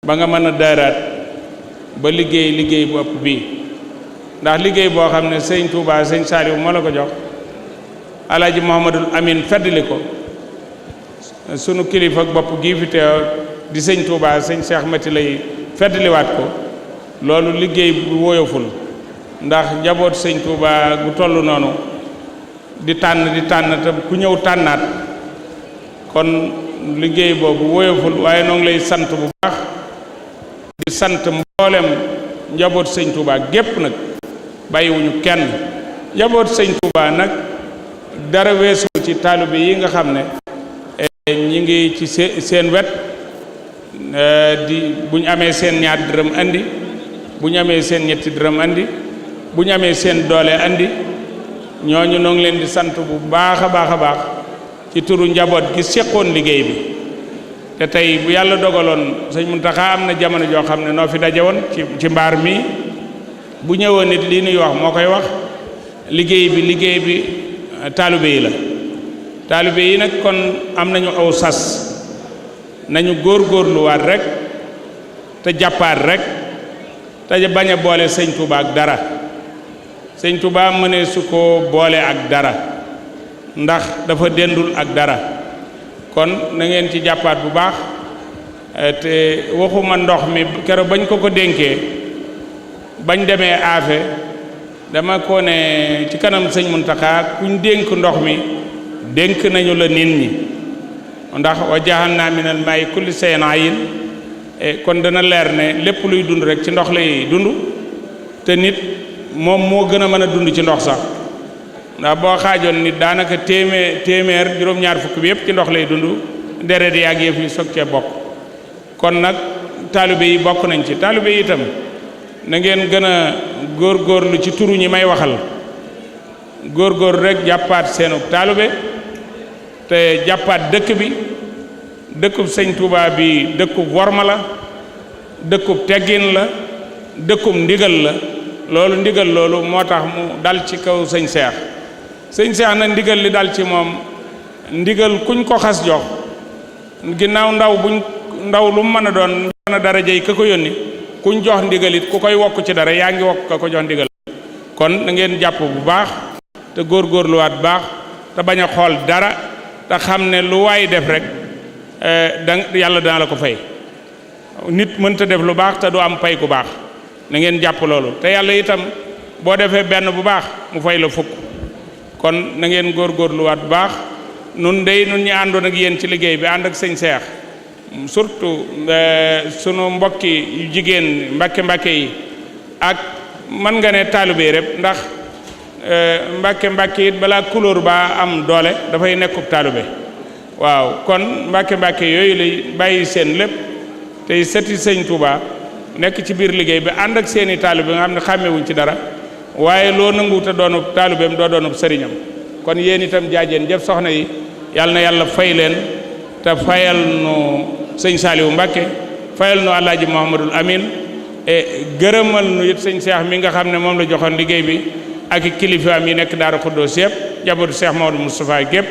ba nga mën a daaraat ba liggéey bu ëpp bii ndax liggéey boo xam ne sëñ Touba sëñ Saliou moo la ko jox Alaaji Mouhamadul Amin feddli ko sunu kilifa ak bopp gii fi teew di sëñ Touba sëñ Cheikh Mati lay feddliwaat ko loolu liggéey bu woyoful ndax njaboot sëñ Touba gu toll noonu di tànn te ku ñëw tànnaat kon liggéey boobu woyoful waaye noo ngi lay sant bu baax di sant mboolem njaboot sëñ Touba gépp nag bàyyiwuñu kenn njaboot sëñ Touba nag dara weesu ci taalibe yi nga xam ne ñi ngi ci seen wet bu ñu amee seen ñaar dërëm andi bu ñu amee seen ñetti dërëm andi bu ñu amee seen doole andi ñooñu noo ngi leen di sant bu baax a baax ci turu njaboot gi seqoon liggéey bi te tey bu yàlla dogaloon sëñ Muntaxa am na jamono joo xam ne noo fi daje woon ci mbaar mi bu ñëwoon nit lii nuy wax moo koy wax liggéey bi taalibe yi la taalibe yi nag kon am nañu aw sas nañu góorgóorluwaat rek te jàppaat rek te bañ a boole sëñ Touba ak dara sëñ Touba mënee su ko boole ak dara ndax dafa dendul ak dara kon na ngeen ci jàppaat bu baax te waxuma ndox mi keroog bañ ko dénkee bañ demee aafe dama ko ne ci kanam sëñ Muntaxa kuñ dénk ndox mi dénk nañu la nit ñi ndax wa jaxalnaa minal maa'i kulli shay'in hayyin kon dana leer ne lépp luy dund rek ci ndox lay dund te nit moom moo gën a mën a dund ci ndox sax ndax boo xaajoon nit daanaka téeméer juróom-ñaar fukk bi yëpp ci ndox lay dund deret yi ak yëf yi soog cee bokk kon nag taalibe yi bokk nañ ci taalibe yi itam na ngeen gën a góorgóorlu ci turu ñi may waxal góorgóorlu rek jàppaat seenu taalibe te jàppaat dëkk bi dëkkub sëñ Touba bi dëkkub worma la dëkkub teggin la dëkkub ndigal la ndigal loolu moo tax mu dal ci kaw sëñ Seex nag ndigal li dal ci moom ndigal kuñ ko xas jox ginnaaw ndaw lu mu mën a doon na darajey ka ko yónni kuñ jox ndigal it ku koy wokk ci dara yaa ngi wokk ka ko jox ndigal kon na ngeen jàpp bu baax te góorgóorluwaat baax te bañ a xool dara te xam ne lu waay def rek yàlla dana la ko fay nit mënta def lu baax te du am pay gu baax na ngeen jàpp loolu te yàlla itam boo defee benn bu baax mu fay la fukk kon na ngeen góorgóorluwaat bu baax nun ñi àndoon ak yéen ci liggéey bi ànd ak sëñ Seex surtout sunu mbokki yu jigéen mbàkke yi ak mën nga ne taalibe yi rek ndax mbàkke it balaa couleur ba am doole dafay nekkub taalibe waaw kon mbàkke yooyu lay bàyyi seen lépp tey sëti sëñ Touba nekk ci biir liggéey bi ànd ak seeni taalibe nga xam ne xàmmewuñ ci dara waaye loo nangu te doonub taalibeem doo doonub sëriñam kon yéen itam jaajeen jëf soxna yi yàlla na yàlla fay leen te fayal nu sëñ Saliou Mbacke fayal nu Alaaji Mouhamadul Amin gërëmal nu it sëñ Cheikh mi nga xam ne moom la joxoon liggéey bi ak kilifaam yi nekk Daaru Xuddoos yëpp njabootu Cheikh Mamadou Moustapha gépp